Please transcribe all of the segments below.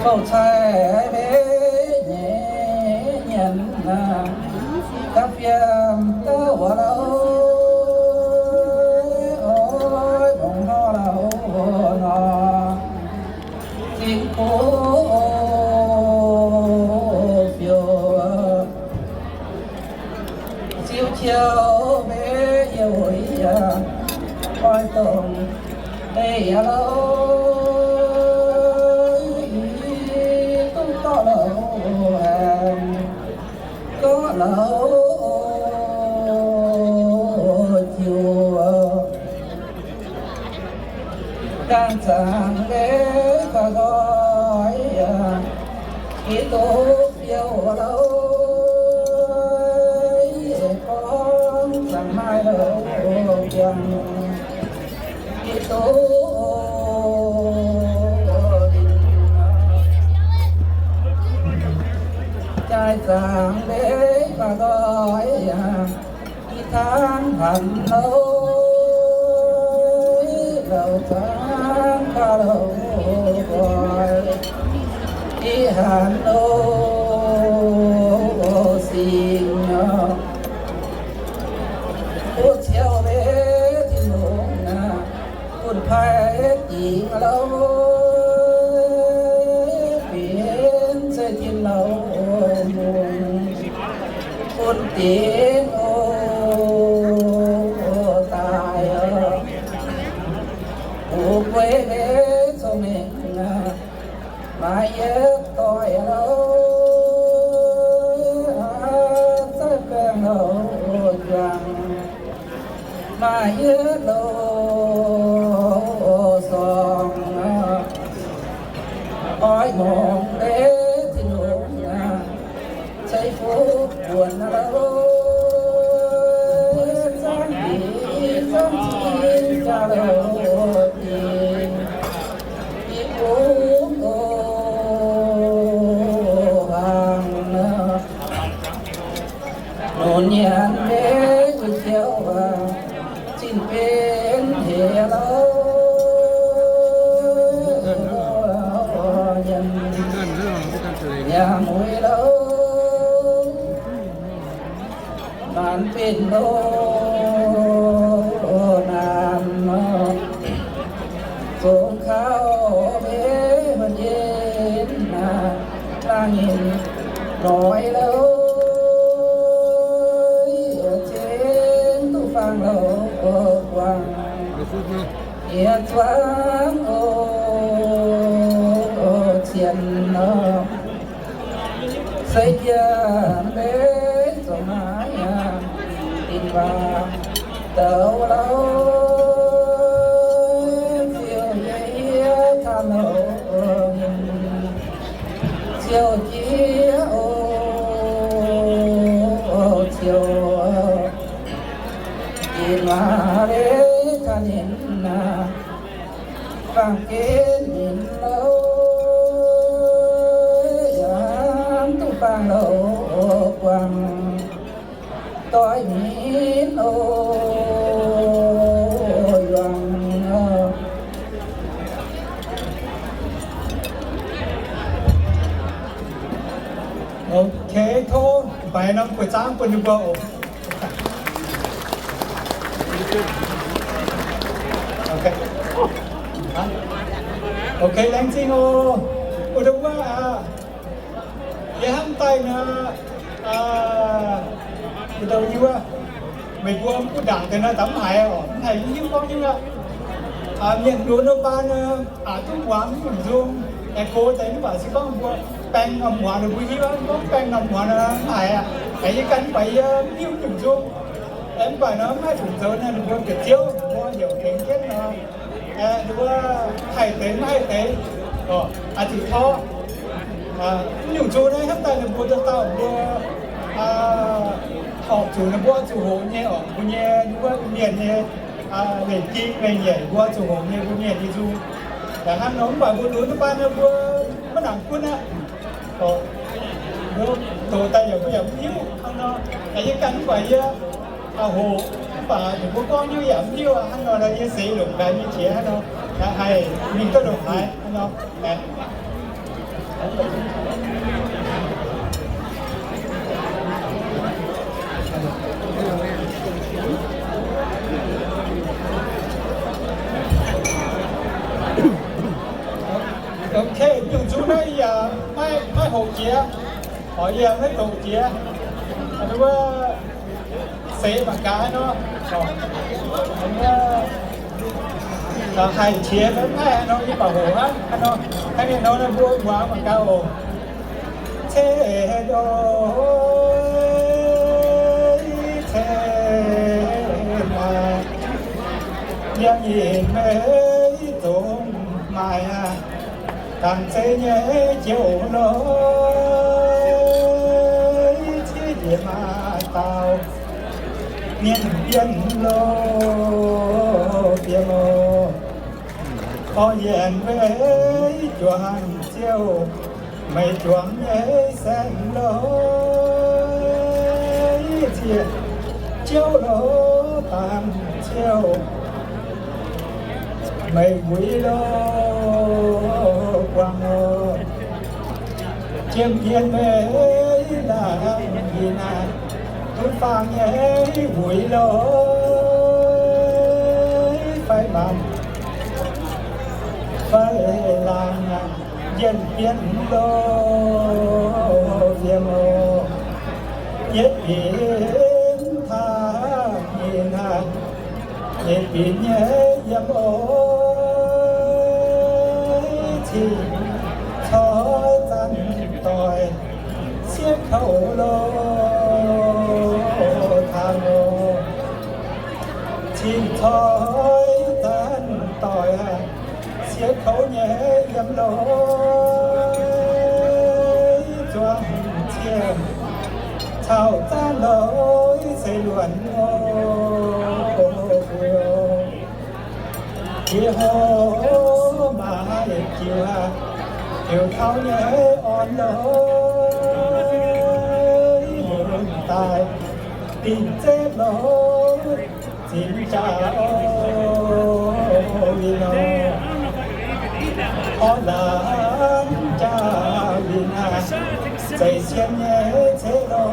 Fouv-caix mbe nyei nyienx, gapv fiem gapv wuov lauh, oix mungz hnoi lauh nor, zingx kuv fiou. Ziux qiou mbe yie wuov yie, oix dongh deix yaac lauh, duqv dorh lauh aengx gorngv lauh jiuc. Ganh zaangc mbe fai nqoi yaac, i duqv fiou lauh, gorngv zaangc maaih lauh jangx, i duqv dingc. Jaaix zaangc mbe fai nqoi yaac, i hnangv hanc louh, louh zaangc gauh louh nqoi, i hanc louh singx. Butv ciouv mbe Tin-Hungh aac, bun paaiv dingc louh, benx zeiv-tin louh mungh, bun dingc oc daaih. Fu-guei mbe cong-mengh aac, maaih yietv doic louh, zaaiv baengh louh juangc, maaih yietv louh sorngx. Oix mungz mbe Tin-Hungh aac, ceix fuqv buonc louh, zaangc dingc zaangc cing jaax louh dingc, i bung oc hlang. Nunc nyanc mbe wuic ziouc aac, zinh benx hec louh, nyanc yaac mueiz louh, maanc benx louh naanc. Zong kaux mbe huonh yinh aac, laangh nyinh noic louh, zengx duqv faang louh guangc, yietc zuangx oc cien nor. Seix jiex mbe zongc naaiv aac, dinh waac douc louh, ziouc yie yie taux louh, ziouc jiex oc ziouc, dinh waac mbe taux ninh aac, faang gen ninh louh, yaac duqv faang louh guangc, doix ninh oc yuangc. Ok, tov mbaix norm buoz-zaangv bun ninh mbuo oc. Ok. Ok, laengz zingh oc. Wuov dauh wuov aac, yie hnamv daaih nor, wuov dauh wuov, meih mbuo mv bun ndaangc deix nor, daaih mv haiz oc, mv haiz hiuv gorngv nyungc aqv. Mienh lunx wuov baan nor, aqc duqv muangx nyungc nzung, aengx gox deix mv baac se gorngv mbuo baeng norm muangx ninh mbuo hiuv, gorngv baeng norm muangx nor mv haiz aqv. Aengx yie ganh mv baac yie mv hiuv nyungc nzung. Aengx mv baac nor mv haih fungc zoux nor, ninh mbuo bieqc Ziouv, ninh mbuo heuc tengx jienv nor, ninh mbuo haih deix mv haih deix, oc, zuqc torqv. Mv nyungc nzung naaiv hnamv daaih ninh mbuo dauh dauh mbuo horpc zuqc ninh mbuo zuqc hoqc nyei oc, mbuo nyei, ninh mbuo mienh nyei, lengc ging lengc nyeic mbuo zuqc hoqc nyei mbuo mienh nyei nzung. Yaac hnangv nor mv baac mbuo lunx wuov baan nor mbuo maiv nangc gunv aqv. Mbuo doqc daaih yaac mbuo yaac mv hiuv hnangv nor. Yie ganh mv baac yie hoqc, mv baac ninh mbuo gorngv nyei yaac mv hiuv hnangv nor, yie seix longc gaax nyei qiex hnangv nor. Haih mingh duqv ndongc haaix nor. Ok, mingh zuqc naaiv yaac maiv, maiv hoqc jiex, oix yie maiv doqc jiex. Wuov seix mangc gaax nor, haih qiex maiv haih nor, yie baac hoqc hnangv nor, hnangv nor mbuo muangx mangc gaax oc. Ceix ndoih ceix naaic, yangh nyeic meix zongx maaih aqv. Ganh zeiz nyei jouv loh, ciev njiec maaz dauh mienh mbienv loh, bieqc loh. Orv yienx meix juangc ziouv, meih juangc nyei saeng loh, ziex jouv loh, dangx ciouv meih wuic loh, buangh loh. Jiem yien meix laangh yie naaic, bun faang nyei wuic loh, fai maanc fai laangh, yienh bienv loh, yiem loh, yietv binc hnangv nyei naaic, yietv binc nyei yiem oc, cing-coix zanc doic sieqv kouv loh, taux loh. Cing-coix zanc doic sieqv kouv nyei yiem loh, zuangx cien caux zanc loh, se luonc loh, bieqc hoc maaih jiuc, jiuc taux nyei orn loh, lunx daaih dingh zepv loh, zinx jaax oc, orv laanh jaax win aqv, zeiv cien nyei ceix loh,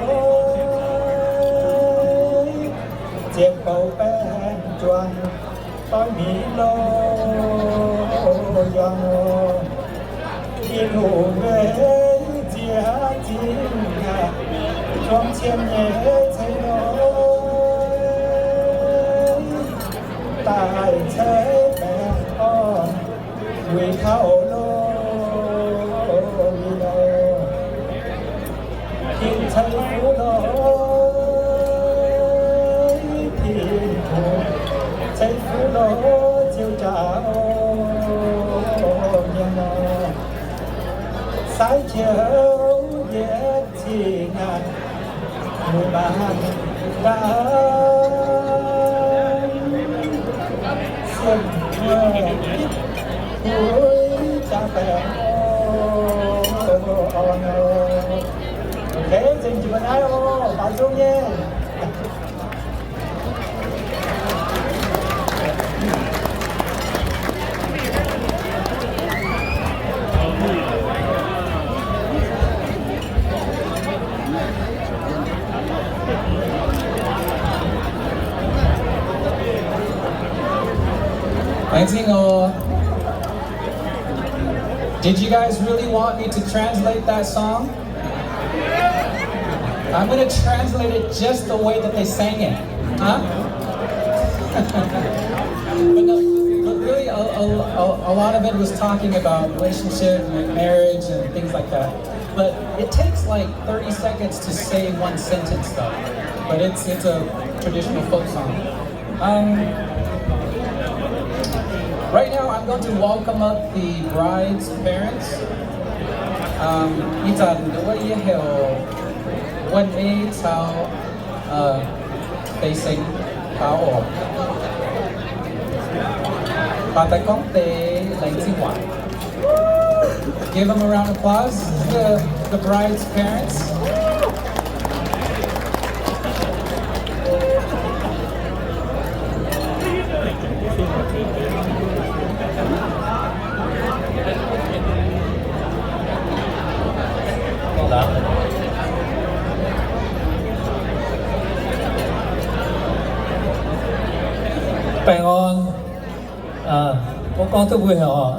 ziepc bouc baeng juangc doix mi'aqv loh, yangh loh. Tin-Hungh mbenc nziex zingh aqv, zuangx cien nyei ceix loh, daaih ceix baengh orn wuic taux loh, wuic loh. Tin ceix fuqv loh, Tin-Hungh ceix fuqv loh, ziouc jaax oc, mienh oc. Sai qiex yietc cin aqv, muic maanh ndaangc, sienh muoz kuv jaa baengh oc, orn oc. Ok, zengc jiex mbuo naaiv oc, baaux nzung nyei. Laengz zingh oc. Did you guys really want me to translate that song? I'm gonna translate it just the way that they sang it. Huh? But no, but really, a, a, a, a lot of it was talking about relationship and marriage and things like that. But it takes, like, thirty seconds to say one sentence, though. But it's, it's a traditional folk song. Um, right now, I'm going to welcome up the bride's parents. Um, ih zanc nduov yie heuc Wuonh Ei caux, uh, Fei Seng taux oc. Baac daaih gorngv deix laengz zingh waac. Give them a round of applause, the, the bride's parents. Baengh orn. Mbuo gorngv duqv mbuo heuc oc.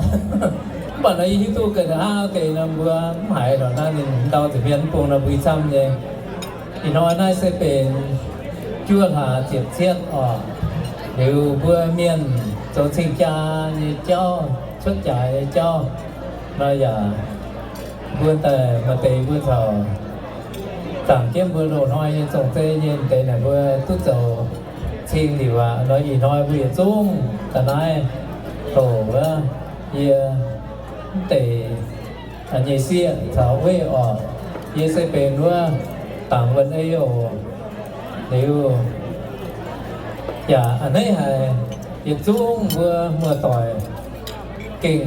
Mv baac nor yie hiuv duqv ga'naaiv hnangv deix nor mbuo mv haiz lorqc, naaiv ninh ndau ziepc hmien bung nor mbuo camv nyei. Ih hnoi naaiv se benx juov hlaax ziepc cietv oc. Liuz mbuo mienh zoux cing-jaa nyei jauv, cuotv jaaix nyei jauv nor yaac mbuo daaih maaih deix mbuo caux zaangc jienv mbuo loz-hnoi nyei zong-zei nyei deix naaic mbuo duqv zoux cing liuz aqv. Nor ih hnoi mbuo yietc zungv daaih naaiv doqc wuov yie mv deix nyei sieqv caux weiv oc. Yie se benx wuov dangc wuonh ei oc. Liuz yaac a'hneiv haic, yietc zungv mbuo muoz-doic gengh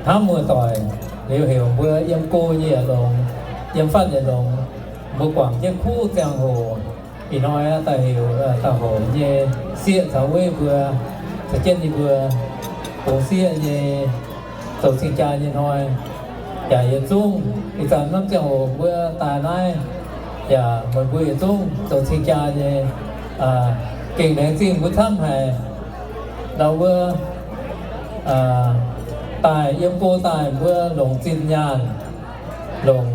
hnamv muoz-doic, liuz heuc mbuo yiem go nyei yietc longx, yiem fatv yietc longx, mbuo guangc jienv kuv ziangh hoc. Ih hnoi daaih heuc daaih hoc nyei sieqv caux weiv mbuo caux jienv ninh mbuo bungx sieqv nyei zoux cing-jaa nyei hnoi. Yaac yietc zungv ih zanc norm ziangh hoc mbuo daaih naaiv, yaac meih mbuo yietc zungv zoux cing-jaa nyei, gengh laengz zingh mbuo camv haic. Ndau wuov daaih yiem go daaih mbuo longc zinh nyaanh, longc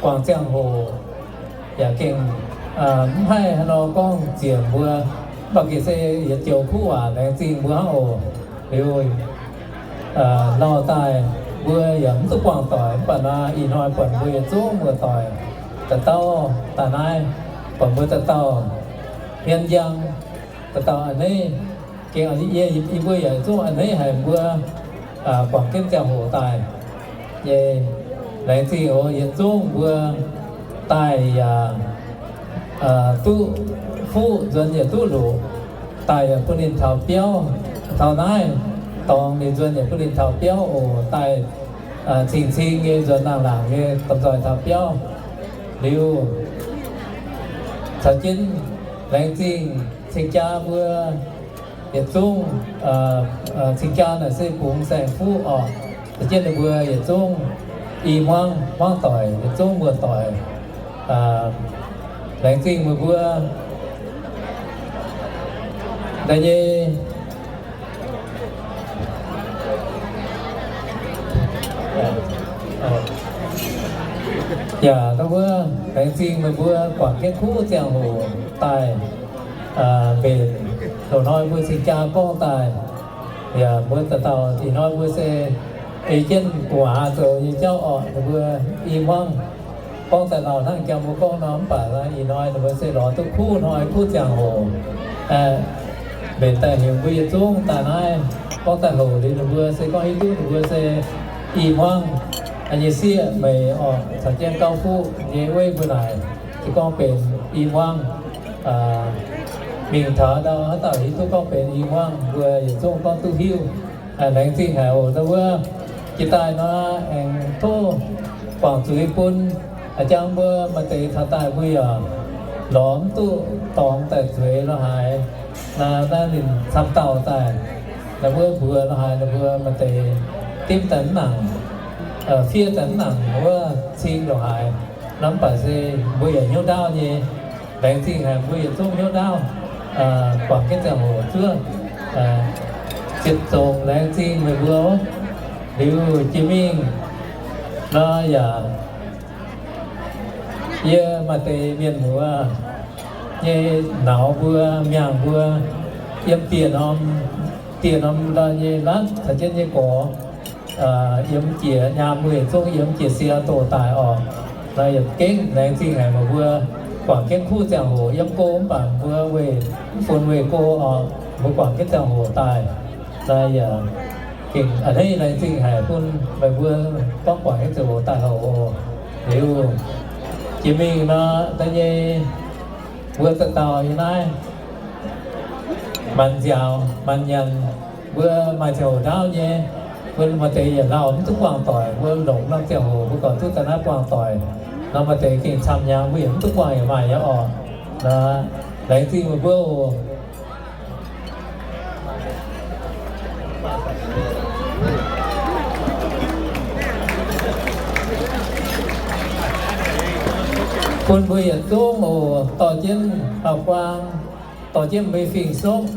guangc ziangh hoc, yaac gengh mv haih haaix nor gorngv ziec mbuo, mv baac gengh se yietc joux kuv waac laengz zingh mbuo hnangv oc. Liuz lauh daaih mbuo yaac mv duqv buangh doic, mv baac naaiv ih hnoi buatc mbuo yietc zungv muoz-doic dauh dauh daaih naaiv, buatc mbuo dauh dauh hmien njang, dauh dauh a'hneiv, gengh yie, yie mbuo yaac yietc zungv a'hneiv haic mbuo guangc jienv ziangh hoc daaih. Yie laengz zingh oc, yietc zungv mbuo daaih yaac duqv fuqv, nzuonx yaac duqv loqc, daaih yaac bun ninh taux biauv, taux naaiv dorngx ninh nzuonx yaac bun ninh taux biauv oc. Daaih cing-cing nyei, nzuonx laangc laangc nyei, domh nzoih taux biauv. Liuz caux jienv laengz zingh cing-jaa mbuo yietc zungv, cing-jaa naaic se bungx saeng-fuqv oc. Caux jienv ninh mbuo yietc zungv i hmuangv, hmuangv doic, yietc zungv muoz-doic. Laengz zingh meih mbuo daaih nyei. Yaac ndau wuov laengz zingh meih mbuo guangc jienv kuv ziangh hoc daaih mbenc loz-hnoi mbuo cing-jaa gorngv daaih. Yaac mbuo dauh dauh ih hnoi mbuo se ei jienv gu'nguaaz zoux nyei jauv orqc, ninh mbuo i hmuangv gorngv daaih lauh hnangv jangx mbuo gorngv nor, mv baac ih hnoi ninh mbuo se lorz duqv kuv hnoi kuv ziangh hoc mbenc daaih heuc mbuo yietc zungv daaih naaiv gorngv daaih hoc liuz ninh mbuo se gorngv hiuv duqv ninh mbuo se i hmuangv nyei sieqv meix orqc, caux jienv gauv fuqv nyei weiv mbuo naaic se gorngv benx i hmuangv. Mingh taux ndau haaix dauh hiuv duqv gorngv benx i hmuangv, mbuo yietc zungv gorngv duqv hiuv. Laengz zingh haic oc. Ndau wuov jiex daaih nor aengx tov guangc zuiz bun jangx mbuo maaih deix taux daaih mbuo yaac lorz mv duqv dorngx daaih zueiz lo haaix. Naaiv ninh camv dauh daaih, naaiv mbuo mbuox lo haaix ninh mbuo maaih deix dimv daaih mv nangc, fiev daaih mv nangc wuov cing lo haaix. Nor mv baac se mbuo yaac hnyouv ndaauv nyei. Laengz zingh haic mbuo yietc zungv hnyouv ndaauv, guangc jienv ziangh hoc zuov ziepc zongc laengz zingh meih mbuo. Liuz jiex mingh nor yaac yie maaih deix mienh muoz nyei nauz mbuo, miangh mbuo, yiem dieh norm, dieh norm nyei laatv caux jienv nyei gorx, yiem jiex nyaam mbuo yietc zungv yiem jiex sie doh daaih orqc. Nor yietc gengh laengz zingh haic meih mbuo guangc jienv kuv ziangh hoc yiem go mv baac mbuo weih mv funx weih go orqc, mbuo guangc jienv ziangh hoc daaih. Nor yaac gengh a'hneiv laengz zingh haic bun meih mbuo gorngv guangc jienv ziangh hoc daaih hoc oc. Liuz jiex mingh nor da'nyeic mbuo dauh dauh yiem naaiv maanc nziaaux maanc nyanc, mbuo maaih ziangh hoc ndaauv nyei. Mbuo maaih deix yietc lauh mv duqv buangh doic, mbuo longc norm ziangh hoc mbuo gorqv duqv daaih naaiv buangh doic. Nor maaih deix gengh camv hnyangx mbuo yaac mv duqv buangh yaac maaih nyei orqc. Laengz zingh meih mbuo oc. Bun mbuo yietc zungv oc, dorh jienv Hauv Guaang, dorh jienv mbuo Fingx Sokv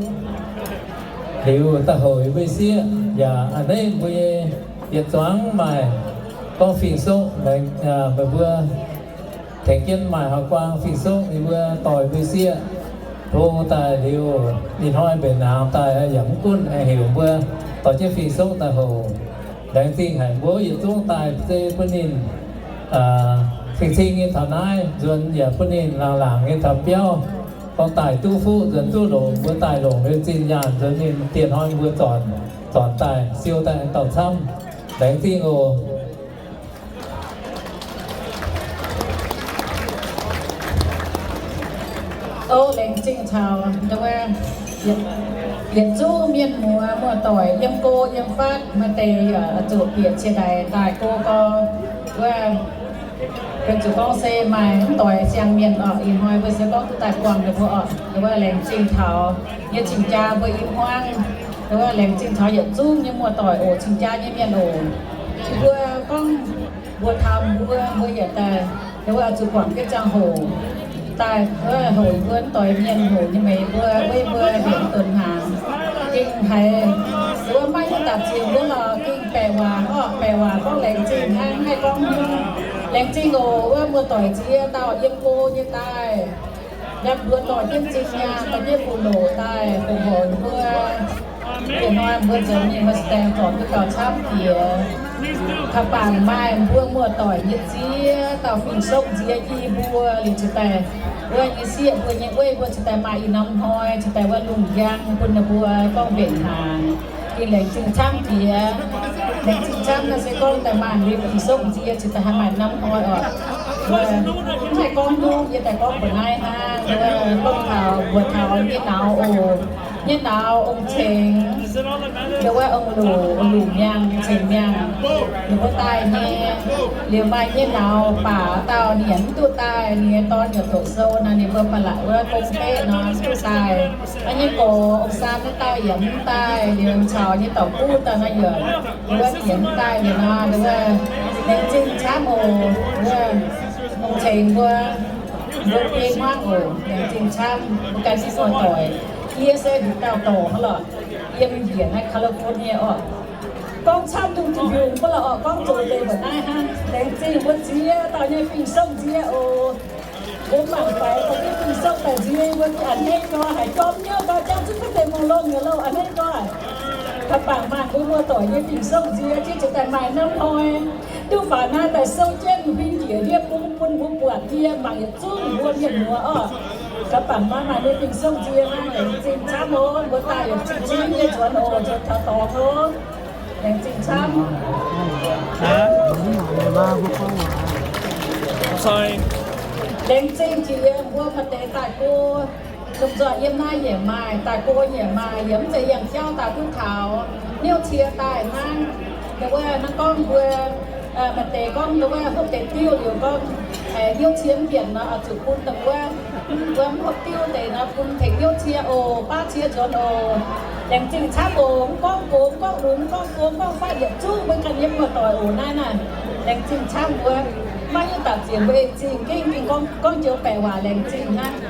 liuz daaih houc yie mbuo sieqv. Yaac a'hneiv mbuo yietc zuangx maaih gorngv Fingx Sokv, meih mbuo tengx jienv maaih Hauv Guaang Fingx Sokv, yie mbuo dorh yie mbuo sieqv hlo daaih liuz, ih hnoi mbenc hnaangx daaih yaac mv gunv aengx heuc mbuo dorh jienv Fingx Sokv daaih houc. Laengz zingh haic mbuo yietc zungv daaih se bun ninh cing-cing nyei taux naaiv nzuonx, yaac bun ninh laangc laangc nyei taux biauv, gorngv daaih duqv fuqv nzuonx duqv longc, mbuo daaih longc liuz zinh nyaanh nzuonx ninh dieh hnoi mbuo zornc, zornc daaih siou daaih dauh camv. Laengz zingh oc. O, laengz zingh caux yietc zungv mienh muoz muoz-doic yiem go yiem fatv, maaih deix yaac zuqc bieqc cie-ndaix daaih go gau. Wuov, benx zuqc gorngv se maaih mv doix siang-mienh oc, ih hnoi mbuo se gorngv duqv daaih buangh ninh mbuo oc. Wuov, laengz zingh taux nyei cing-jaa mbuo i hmuangv. Wuov, laengz zingh taux yietc zungv nyei muoz-doic oc, cing-jaa nyei mienh oc. Mbuo gorngv mbuox taux mbuo, mbuo yietc daaih, wuov, zuqc guangc jienv ziangh hoc daaih, wuov, houc mbuo mv doix mienh hoc nyei meih mbuo, weiv mbuo mbenc donx hnaangx. Gengh haiz wuov maiv hiuv daaih ziex mbuo lorqc, gengh baeqc waac orqc, baeqc waac gorngv laengz zingh hnangv, haih gorngv hnyouv. Laengz zingh oc, wuov muoz-doic ziex dauh yiem go nyei daaih, yaac mbuo dorh jienv zinh nyaanh, dorh jienv fuqv-loqc daaih fongc horc mbuo. Dieh hnoi mbuo nzuonx mingh mbuo cingx daaih zornc duqv gauh camv jiex. Kaux bangc maaih mbuo muoz-doic nyei ziex dauh Fingx Sokv nziex i mbuo liuz cingx daaih wuov nyei sieqv mbuo nyei weiv mbuo cingx daaih maaih ih norm hnoi cingx daaih wuov lungh njang bun ninh mbuo gorngv mbenc hnaangx. Gengh laengz zingh camv jiex. Laengz zingh camv naaiv se gorngv daaih maaih mbuo Fingx Sokv nziex cingx daaih haih maaih norm hnoi oc. Mbuo mv haih gorngv hnyouv, yie daaih gorngv mbuox naaiv hnangv, gorngv taux mbuox taux nyei nauz oc. Nyei nauz ong-cengx, yaac wuov ong-luc, ong-luc miangh, cengx miangh, ninh mbuo daaih nyei. Liuz maaih nyei nauz baac dauh nyiemc mv duqv daaih, ninh nyei dorn yaac doqc sou nor, ninh mbuo ba'laqc wuov gong beqv nor mv duqv daaih. Aa, nyei gorx ong-saam naaiv dauh yaac mv daaih, liuz caux nyei dorc buv dauh naaiv yaac wuov nyiemc mv daaih liuz nor, wuov laengz zingh camv oc. Wuov ong-cengx mbuo, mbuo biei hmuangv oc, laengz zingh camv mbuo ganh nyei muoz-doic. Yie se heuc dauh dorc hnangv lorqc. Yie mingh njiec naaiv California oc. Gorngv camv dungx jiex mbiungc mbuo lorqc oc, gorngv zoux deix mbuoqc naaiv hnangv. Laengz zingh mbuo ziex dauh nyei Fingx Sokv nziex oc. Mbuo mangc faix daaih nyei Fingx Sokv daaih nziex mbuo a'hneiv gau haic, jorm nyei gau, jangx zuqc kuv deix mouc longh nyei louh a'hneiv gau. Kaux bangc maaih mbuo muoz-doic nyei Fingx Sokv nziex jienv cingx daaih maaih norm hnoi. Duqv faaux naaiv daaih souv jienv huin njiec ndiev bung bun mbuo buatc, yie mangc yietc zungv mbuo mienh muoz oc. Kaux bangc maaih maaih mbuo Fingx Sokv nziex naaiv, laengz zingh camv oc. Mbuo daaih yietc zingh zingv nyei nzuonx oc, nzuonx taux dorngx oc. Laengz zingh camv. Laengz zingh jiex mbuo maaih deix daaih go. Lomh nzoih yiem naaiv yaac maaih, daaih go yaac maaih, yaac mv zeiz yangh jauv daaih duqv taux, hnyouv cie daaih hnangv. Ndau wuov hnangv gorngv mbuo maaih deix gorngv ndau wuov hopv deix diuv liuz gorngv hnyouv cie mv njiec nor, oix zuqc bun dongh wuov, wuov mv hopv diuv deix nor bun tengx hnyouv cie oc, baav cie nzuonx oc. Laengz zingh camv oc. Mv gorngv gox, mv gorngv lunx, mv gorngv go, mv gorngv fatv, yietc zungv mbuo ganh nyei muoz-doic oc. Naaiv naaiv laengz zingh camv mbuo. Maiv hiuv daaih ziex mbuo ei zingh gengh gengh gorngv, gorngv joux baeqc waac laengz zingh hnangv.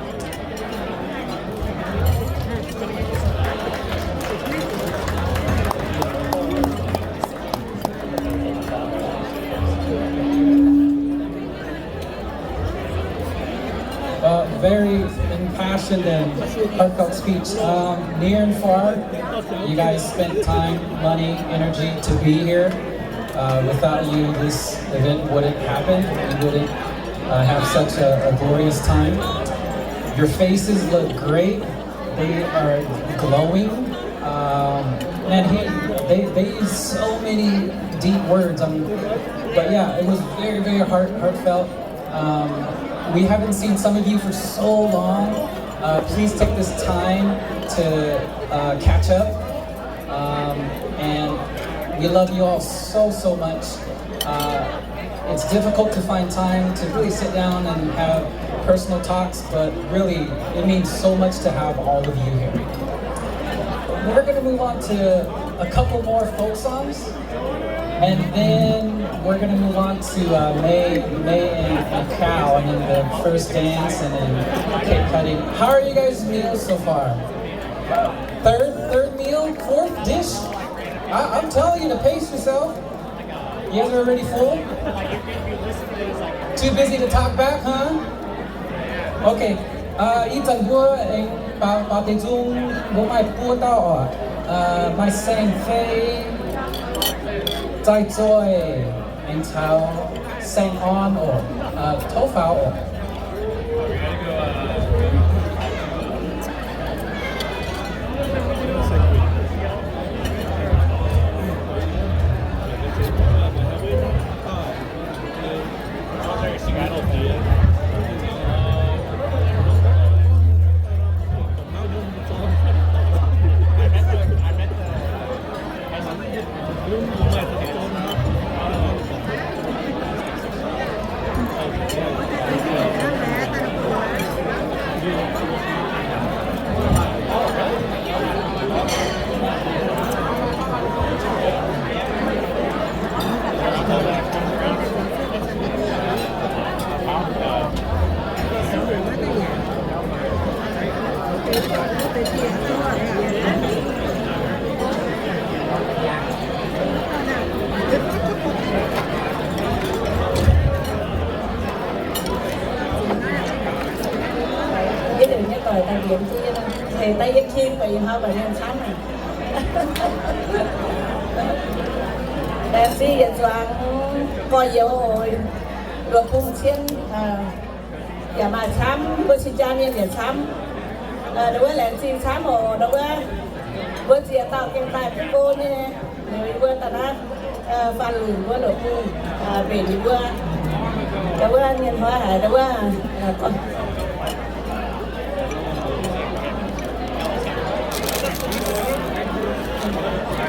A very impassioned and heartfelt speech. Um, near and far, you guys spent time, money, energy to be here. Uh, without you, this event wouldn't happen. We wouldn't uh, have such a, a glorious time. Your faces look great. They are glowing. Um, man, he, they, they use so many deep words. Um, but yeah, it was very, very heart, heartfelt. Um, we haven't seen some of you for so long. Uh, please take this time to uh, catch up. Um, and we love you all so, so much. Uh, it's difficult to find time to really sit down and have personal talks, but really, it means so much to have all of you here. We're going to move on to a couple more folk songs, and then We're gonna move on to uh, May, May and, and Cow, and then the first dance, and then cake cutting. How are you guys' meals so far? Third, third meal, fourth dish. I, I'm telling you to pace yourself. You guys are already full. Too busy to talk back, huh? Okay. Ih zanc mbuo aengx baaux, baaux deix nzung, mbuo maaih buo dauh oc. Maaih saeng-fei, zaih-zoih, aengx caux saeng-orn oc, tov faaux oc. Yie heuc nyei doic daaih liemh jienv nyei, heuc daaih yie king, ih hnoi mbuo mienh camv aqv. Laengz zingh yietc zuangx gorx-youz oc, luoqc bung cien yaac maaih camv, mbuo cing jaa mienh yaac camv. Ndau wuov laengz zingh camv oc, ndau wuov mbuo ziex dauh gengh daaih duqv go nyei. Liuz yie mbuo daaih naaiv faanh lunc mbuo luoqc bung mbenc yie mbuo. Ndau wuov mienh hnoi haic ndau wuov.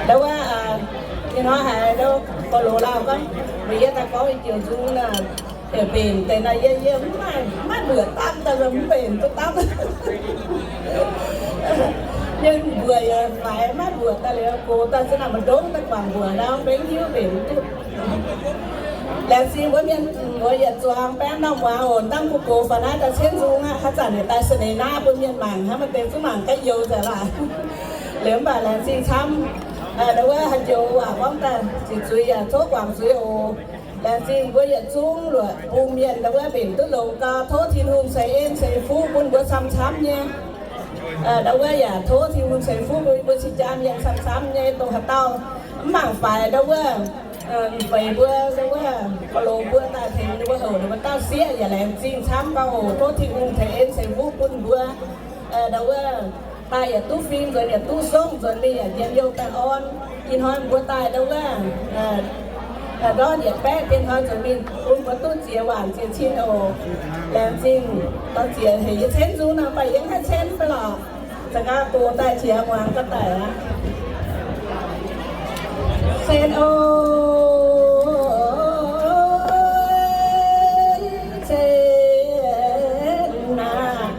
Ndau wuov mienh hnoi haic ndau, gorx-youz lauh gorngv, weic yie daaih gorngv i joux nzung naaic, heuc mbenc deix naaic yie, yie mv maaih, maiv mbuoqc dapv daaih, mv mbenc duqv dapv. Yie mbuoqc yaac faix, maiv mbuoqc daaih liuz gox daaih za'naaic maiv ndongc daaih guangc mbuoqc ndau, mv hiuv mbenc duqv. Laengz zingh mbuo mienh muoz yietc zuangx baengv norm muangx oc, dangh mbuo gox faaux naaiv daaih cienv nzung aqv, haaix zanc ninh daaih sa'neix naaiv mbuo mienh mangc hnangv, maaih deix zungv mangc ga'youz nzengc laaix. Liuz mv baac laengz zingh camv. Ndau wuov haaix joux waac gorngv daaih ziqc zuiz yaac tov guangc zuiz oc. Laengz zingh mbuo yietc zungv luoqc bung mienh ndau wuov mbenc duqv longx gau, tov Tin-Hungh ceix en ceix fuqv bun mbuo camv-camv nyei. Ndau wuov yaac tov Tin-Hungh ceix fuqv bun mbuo cing jaa mienh camv-camv nyei, dongh haaix dauh mv mangc faix ndau wuov, feix mbuo ndau wuov, gorx-youz mbuo daaih tengx ninh mbuo houc ninh mbuo dauh sieqv yaac laengz zingh camv gau oc. Tov Tin-Hungh ceix en ceix fuqv bun mbuo. Ndau wuov daaih yietc duqv fing nzuonx, yietc duqv songv nzuonx, mingh yaac njien-youh baengh orn. Ih hnoi mbuo daaih ndau wuov ndortv yietc baeqv dien hnoi nzuonx mingh bun mbuo duqv ziex waanc ziex cin oc. Laengz zingh dorh ziex hec yie cen nzung nor, mv baac yie mv haih cen fai lorqc. Za'gengh gox daaih qiex muangx ga'daic aqv. Cen o, cen aqv.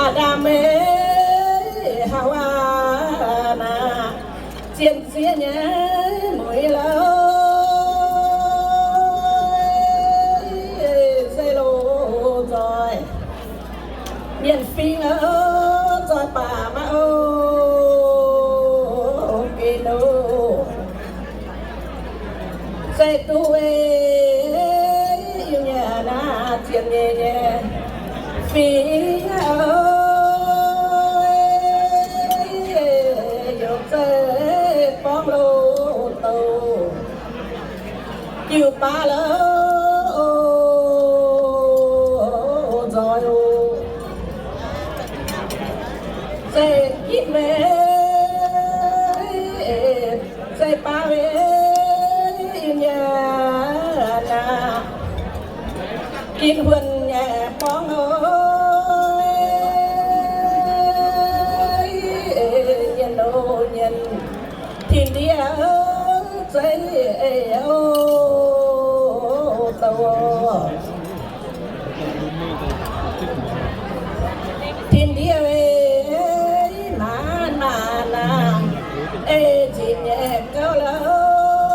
Aa^ndam Haa^waa naaic, zien zieqv nyei mueiz lauh, zei loz nzoih, mienh fing oc, nzoih baac maiv oc, geh nor. Zei duqv ei, yie nyei naaiv zien nyei nyei fingx oc, yie zei borngv loz-douh jiu baav loz nzoih oc. Zei gitv mei, zei baav mei, yie nyei naaiv gitv huonh nyei borngv oc, yie loz nyei tin-ndiev zeiv oc, douh oc. Tin-ndiev ei, maanc maanc naaic, ei zinh nyei gouv loh,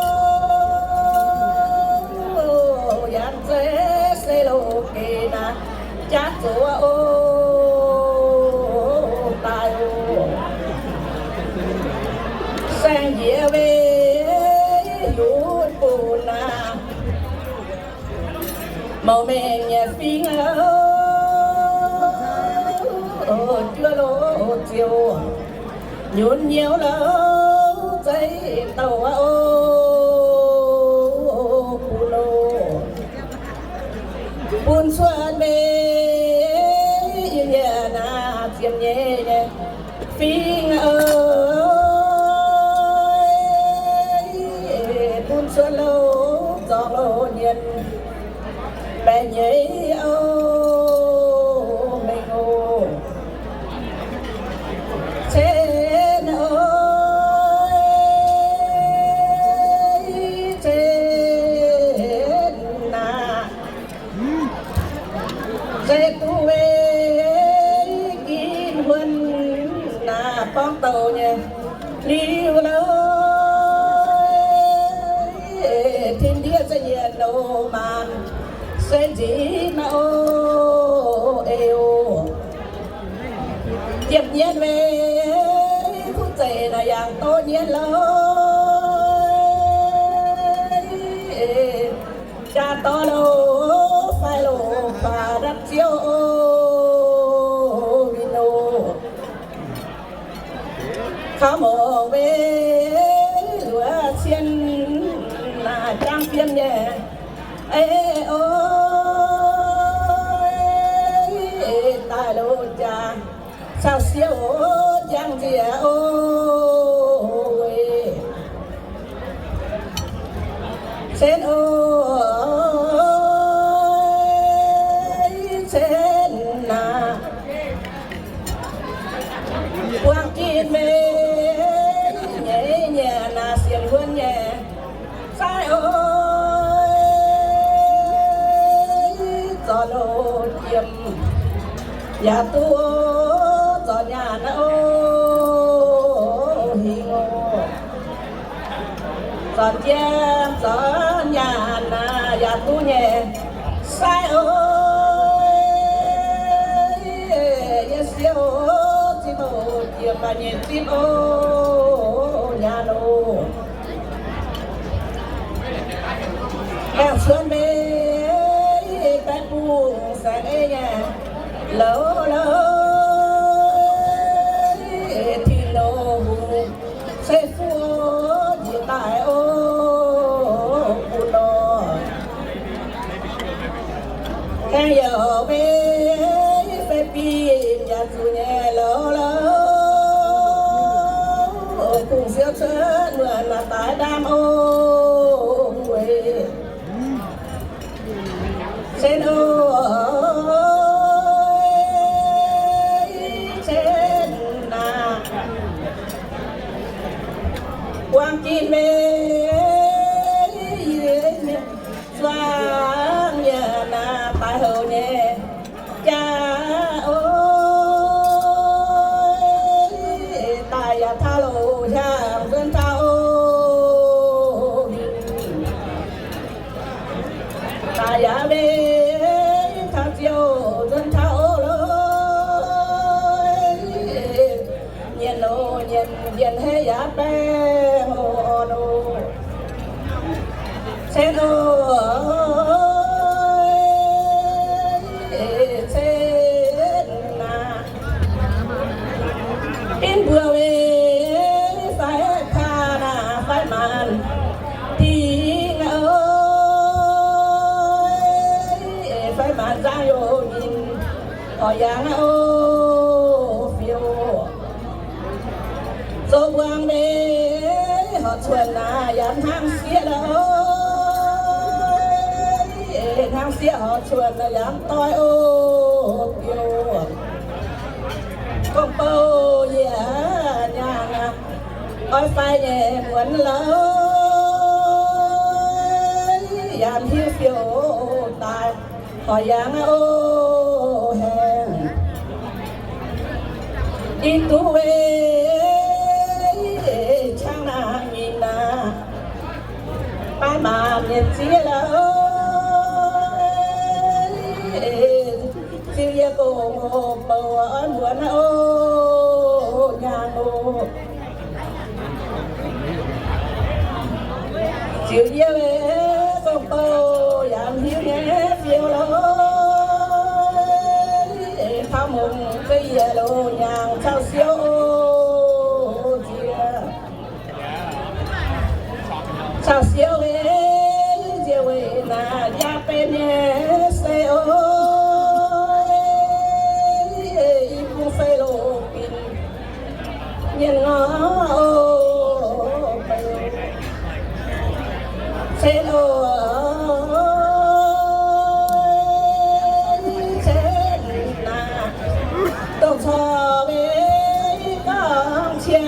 Mouc mengh nyei fingx aqv, juov loz ziouc nyunc nyouz lorz zeiv douh aqv oc. Bun loz, bun cuotv mengh yie nyei naaiv ziepc nyeic nyei fingx aqv, bun cuotv loz zorngx loz nyienz baeqc nyeic oc, mengh oc. Cen oc, cen naaic, se duqv weic ginv huon naaic borngv douc nyei liuz lorqc. Tin-ndiev se yie loz maanc se nziex naaiv oc, eix oc. Ziepc nyeic weic kuv zeiz naaic yangh dorv nyei lorqc. Jaa dorv loz fai loz baac ndapv ziouv oc, win oc. Kaux mouc weic luoqc cien naaic jangv fiem nyei, eix oc, daaih loz jaa caux siouv jangv nziex oc, weic cen oc, cen naaic. Buangh ginv mengh nyeic nyanc naaic sienx huon nyei sai oc, zornc loz jiem yaac duqv, zornc nyanc naaic oc, hingh oc. Zornc jiem zornc nyanc naaic yaac duqv nyei sai oc, yie siouv zipv oc, jiem maaih nyei zipv oc, nyanc oc. Aengx cuotv mengh baeqc bungx saeng-eix nyei loz-loz, tin-loz hungh se fuqv njiec daaih oc, bun nor. Aengx yaac mengh fei binh yaac zuqc nyei loz-loz, kungx siouv cuotv muonc naaic daaih ndaamv oc, weic cen oc, cen naaic. Buangh ginv mengh yie nyei zuangx yaac naaic daaih houc nyei jaa oc, daaih yaac taux loz hiaangx nzuonx taux oc. Daaih yaac mbenc taux ziouc nzuonx taux oc loh. Nyienc oc, nyienc, nyienc hei yaac baengh oc, oc. Cen oc, cen naaic. Binv mbuo weic fai kaa naaic fai maanc dingc oc, fai maanc nzangv youz nyinc horc yangh oc, fiouv. Zoux mbuangz meix horc cuonx naaic yaac hnangv sieqv lorqc, hnangv sieqv horc cuonx naaic yaac doix oc, fiouv. Gong-bou yie nyaanh aqv, oix fai nyei muonz lorqc, yaac hiuv fiouv daaih horc yangh oc, haengh. Ih duqv weic qangx naaic nyinc naaic, baav maanc nyei ziex lorqc, ziux yie gong-bou oix muonz oc, nyaanh oc. Ziux yie gong-bou yaac Hiuv nyei fiou lorqc, taux mungz za'yiec loz nyaangc caux siou nziex. Caux siou nziex weic naaic yaac benx nyei se oc, i bung fei loz binc mienh ngorc oc. Cen oc, cen naaic, dongh corc maiv gorngv cien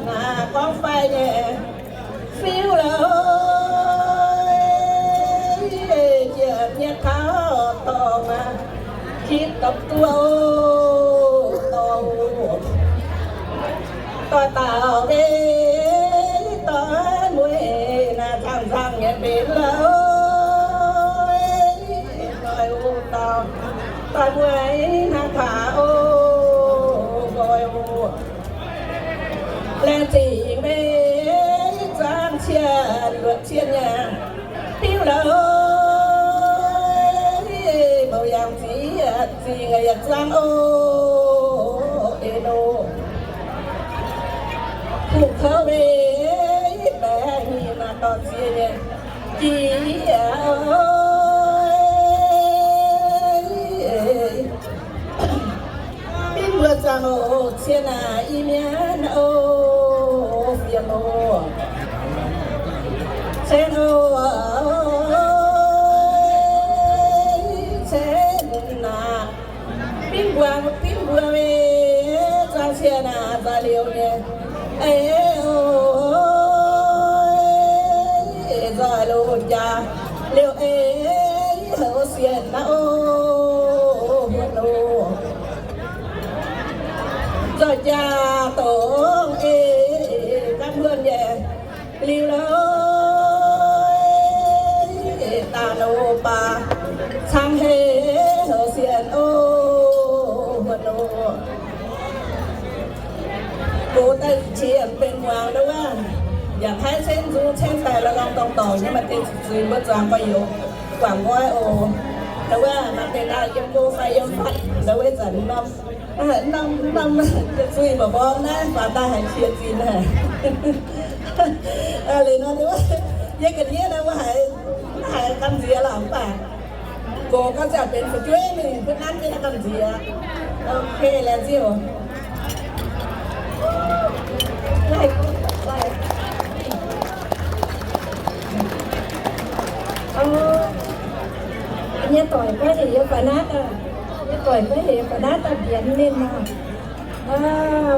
naaic, gorngv fai nyei fiuv lorqc, jiex nyei taux dorngx aqv, hitv dopc duqv oc, dorngx oc. Doix dauh maiv doix mueiz naaic, nzangc-nzangc nyei benx lorqc, doix oc dauh, doix mueiz hnangv haaix oc, nqoi oc. Laengz zingh maiv zuangx cien luoqc cien nyei biuv lorqc, mouc yangh ziex zingh yaac zuangx oc, en oc. Kuv kouv maiv baeqc nyic naaic dorh ziex nyei jiex oc. Binv mbuo zuangx oc, cien naaic i mienh oc, fiev oc. Cien oc, cien naaic. Binv mbuo, binv mbuo maiv zuangx cien naaic nzoih liouh nyei. Eix oc, nzoih loz jaax liouh eix, houv sienx naaiv oc, huotv oc. Nzoih jaax dongh eix gapv huotv nyei liuz lorqc, daaih loz baac cangv heix houv sienx oc, huotv oc. Gox daaih qiex benx muangx ndau wuov, yaac paaiv ceng nzung ceng daaih lorz lorng dorngx dorngx nyei, maaih deix zuiz mbuo zuangx gorx-youz guangc nqoi oc. Ndau wuov maaih deix daaih yiem go fai yiem fatv, ndau wuov zanc norm, norm, norm zuiz mba'mborng naaiv faaux daaih haiz qiex zinh haic. Liuz nor, yie ga'ndiev nor mbuo haiz, haiz gamh nziex lorqc mv baac gox gau ziangh benx fu'jueiv mingh, mbuo nanv jienv naaiv gamh nziex. Ok, laengz zingh oc. Nyei doic goiv hec yiem faaux naaiv, nyei doic goiv hec yiem faaux naaiv daaih mbienx ninh nor.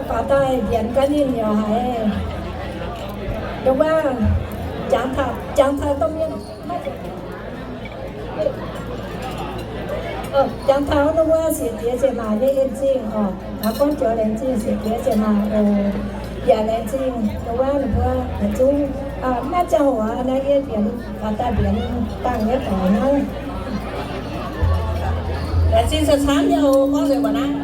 Faaux daaih mbienx gaax ninh yaac haiz. Ndongc wuov, jangx taux, jangx taux domh mienh. Jangx taux ndongc wuov sieqv diex ziouc maaih nyei en zingh oc. Gorngv joux laengz zingh sieqv diex ziouc maaih oc. Yaac laengz zingh ndongc wuov ninh mbuo yietc zungv, naaiv ziangh hoc naaiv yie mbienx, faaux daaih mbienx dangh nyei doic hnangv. Laengz zingh camv-camv nyei oc, gorngv nzengc mbuo naaiv.